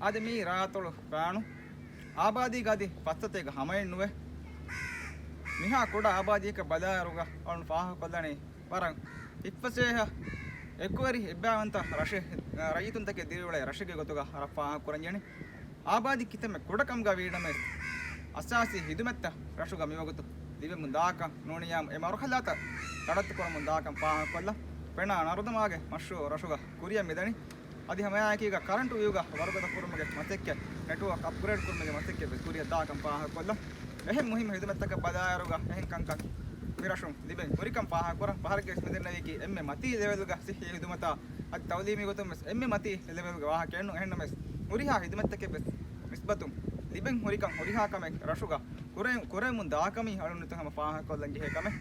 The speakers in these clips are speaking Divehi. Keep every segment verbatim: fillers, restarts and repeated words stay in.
އަދި މިއީ ރާއަތޮޅު ފާނު. އާބާދީގަ އަދި ފައްސަތޭކަ ހަމައެއް ނުވޭ. މިހާ ކުޑަ އާބާދީއަކަށް ބަލާއިރުގަ އަޅުން ފާހަގަކޮށްލަނީ ވަރަށް ހިތްފަސޭހަ އެކުވެރި އެއްބައިވަންތަ ރަށެއް، ރައްޔިތުންތަކެއް ދިރިއުޅޭ ރަށެއްގެ ގޮތުގަ ވަރަށް ފާހަގަކުރަންޖެހެނީ. އާބާދީ ކިތަންމެ ކުޑަކަމުގަ ވީނަމަވެސް، އަސާސީ ހިދުމަތްތައް ރަށުގަ މިވަގުތު ލިބެމުން ދާކަން ނޫނިއްޔާމު އެ މަރުހަލާތައް ކަޑައްތުކުރަމުން ދާކަން ފާހަގަކޮށްލަން. ފެނާ ނަރުދަމާގެ މަޝްރޫއު ރަށުގަ ކުރިއަށް މިދަނީ. އަދި ހަމައެއާއެކީގަ ކަރަންޓު ވިއުގަ ވަރުގަދަ ކުރުމުގެ މަސައްކަތް، ނެޓްވޯކް އަޕްގްރޭޑް ކުރުމުގެ މަސައްކަތް ވެސް ކުރިއަށް ދާކަން ފާހަގަކޮށްލަން. އެހެން މުހިއްމު ހިދުމަތްތަކަށް ބަލާއިރުގަ އެހެން ކަންކަން މިރަށުން ލިބެން ހުރިކަން ފާހަގަކުރަން. ފަހަރެއްގެ ވެސް މިދެންނެވީކީ އެންމެ މަތީ ލެވެލްގަ ސިއްހީ ހިދުމަތާ އަދި ތައުލީމީ ގޮތުން ވެސް އެންމެ މަތީ ލެވެލްގެ ވާހަކައެއްނު. އެހެންނަމަވެސް، ހުރިހާ ހިދުމަތްތަކެއް ވެސް ނިސްބަތުން ލިބެން ހުރިކަން ހުރިހާ ކަމެއް ރަށުގަ ކުރެ-، ކުރެވެމުން ދާކަމީ އަޅުން އެތަން ހަމަ ފާހަގަކޮށްލަން ޖެހޭ ކަމެއް.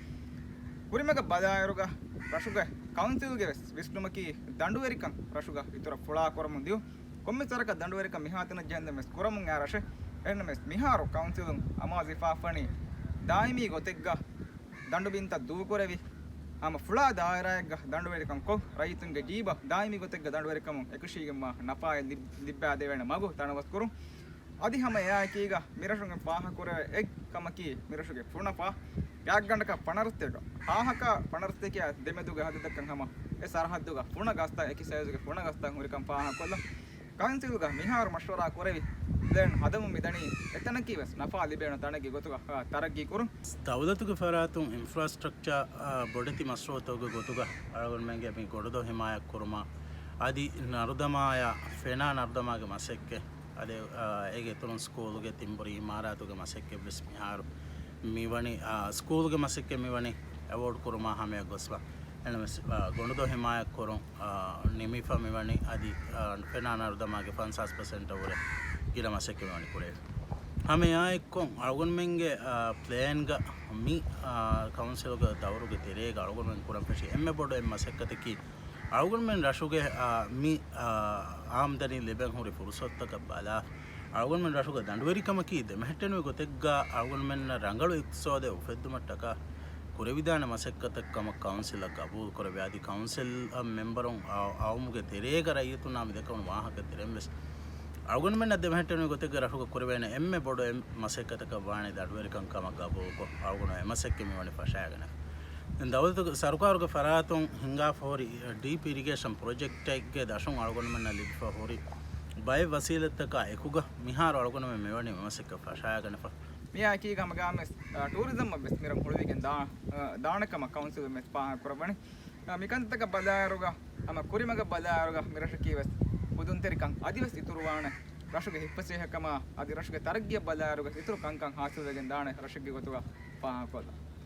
ކުރިމަގަށް ބަލާއިރުގަ ރަށުގެ ކައުންސިލްގެ ވެސް ވިސްނުމަކީ ދަނޑުވެރިކަން ރަށުގަ އިތުރަށް ފުޅާކުރަމުން ދިޔުން. ކޮންމެސް ވަރަކަށް ދަނޑުވެރިކަން މިހާތަނަށް ޖެހެންދެން ވެސް ކުރަމުން އައި ރަށެއް. އެހެންނަމަވެސް، މިހާރު ކައުންސިލުން އަމާޒުވެފާފަނީ ދާއިމީ ގޮތެއްގަ ދަނޑުބިންތައް ދޫކުރެވި، ހަމަ ފުޅާ ދާއިރާއެއްގަ ދަނޑުވެރިކަން ކޮށް، ރައްޔިތުންގެ ޖީބަށް ދާއިމީ ގޮތެއްގަ ދަނޑުވެރިކަމުން އެކަށީގެންވާ ނަފާއެއް ލިބް-، ލިއްބާދެވޭނެ މަގު ތަނަވަސްކުރުން. އަދި ހަމަ އެއާއެކީގަ މިރަށުން ފާހަގަކުރެވޭ އެއް ކަމަކީ، މިރަށުގެ ފުނަފާ ގާތްގަނޑަކަށް ފަނަރަ ސަތޭކަ، ހާހަކަށް ފަނަރަ ސަތޭކައާ ދެމެދުގެ ހަދަދަކަށް ހަމަ އެ ސަރަހައްދުގަ ފުނަ ގަސްތައް، އެކި ސައިޒުގެ ފުނަ ގަސްތައް ހުރިކަން ފާހަގަކޮށްލަން. ކައުންސިލުގަ މިހާރު މަޝްވަރާ ކުރެވި ޕްލޭން ހަދަމުން މިދަނީ އެތަނަކީ ވެސް ނަފާ ލިބޭނެ ތަނެއްގެ ގޮތުގަ، އާ، ތަރައްގީ ކުރުން. ދައުލަތުގެ ފަރާތުން އިންފްރާސްޓްރަކްޗާ، އާ، ބޮޑެތި މަޝްރޫއުތަކުގެ ގޮތުގަ އަޅުގަނޑުމެންގެ މި ގޮނޑުދޮށް ހިމާޔަތް ކުރުމާ، އަދި ނަރުދަމާޔާ، ފެނާ ނަރުދަމާގެ މަސައްކަތް، އަދި، އާ، އޭގެ އިތުރުން ސްކޫލުގެ ތިންބުރި އިމާރާތުގެ މަސައްކަތް ވެސް މިހާރު މިވަނީ، އާ، ސްކޫލުގެ މަސައްކަތް މިވަނީ އެވޯޑް ކުރުމާ ހަމަޔަށް ގޮސްފަ. އެނަމެސް، އާ، ގޮނޑުދޮށް ހިމާޔަތް ކުރުން، އާ، ނިމިފަ މިވަނީ އަދި، އާ، ފެނާ ނަރުދަމާގެ ފަންސާސް ޕަސެންޓަށް ވުރެ ގިނަ މަސައްކަތް މިވަނީ ކުރެވިފަ. ހަމަ އެއާއެއްކޮށް އަޅުގަނޑުމެންގެ، އާ، ޕްލޭންގަ މި، އާ، ކައުންސިލުގެ ދައުރުގެ ތެރޭގަ އަޅުގަނޑުމެން ކުރަން ފެށި އެންމެ ބޮޑު އެއް މަސައްކަތަކީ އަޅުގަނޑުމެން ރަށުގެ، އާ، މި، އާ، އާމްދަނީ ލިބެން ހުރި ފުރުސަތުތަކަށް ބަލާ، އަޅުގަނޑުމެން ރަށުގަ ދަނޑުވެރިކަމަކީ ދެމެހެއްޓެނިވި ގޮތެއްގަ އަޅުގަނޑުމެންނަށް ރަނގަޅު އިޤްތިޞާދެއް އުފެއްދުމަށްޓަކާ ކުރެވިދާނެ މަސައްކަތެއް ކަމަށް ކައުންސިލަށް ގަބޫލު ކުރެވޭ. އަދި ކައުންސިލް މެމްބަރުން އަ-، އައުމުގެ ތެރޭގަ ރައްޔިތުންނާ މި ދެކެވުނު ވާހަކަ ތެރެއިން ވެސް އަޅުގަނޑުމެންނަށް ދެމެހެއްޓެނިވި ގޮތެއްގަ ރަށުގަ ކުރެވޭނެ އެންމެ ބޮޑު އެއް މަސައްކަތަކަށް ވާނީ ދަނޑުވެރިކަން ކަމަށް ގަބޫލުކޮށް، އަޅުގަނޑު އެ މަސައްކަތް މިވަނީ ފަށާގަނެފަ. ދައުލަތުގެ ސަރުކާރުގެ ފަރާތުން ހިނގާފަ ހުރި ޑީޕް އިރިގޭޝަން ޕްރޮޖެކްޓެއްގެ ދަށުން އަޅުގަނޑުމެންނަށް ލިބިފަ ހުރި ބައެއް ވަސީލަތްތަކާ އެކުގަ މިހާރު އަޅުގަނޑުމެން މިވަނީ މިމަސައްކަތް ފަށާގަނެފަ. މިއާއެކީގަ ހަމަގައިމު ވެސް، އާ، ޓޫރިޒަމްއަށް ވެސް މިރަށް ހުޅުވިގެން ދާ-، އާ، ދާނެ ކަމަށް ކައުންސިލުން ވެސް ފާހަގަ ކުރައްވަނީ. އާ، މިކަންތަކަށް ބަލާއިރުގަ ހަމަ ކުރިމަގަށް ބަލާއިރުގަ މިރަށަކީ ވެސް ހުދުންތެރިކަން އަދިވެސް އިތުރުވާނެ، ރަށުގެ ހިތްފަސޭހަކަމާ އަދި ރަށުގެ ތަރައްގީއަށް ބަލާއިރުގަ އިތުރު ކަންކަން ހާސިލްވެގެން ދާނެ ރަށެއްގެ ގޮތުގަ ފާހަގަކޮށްލަން.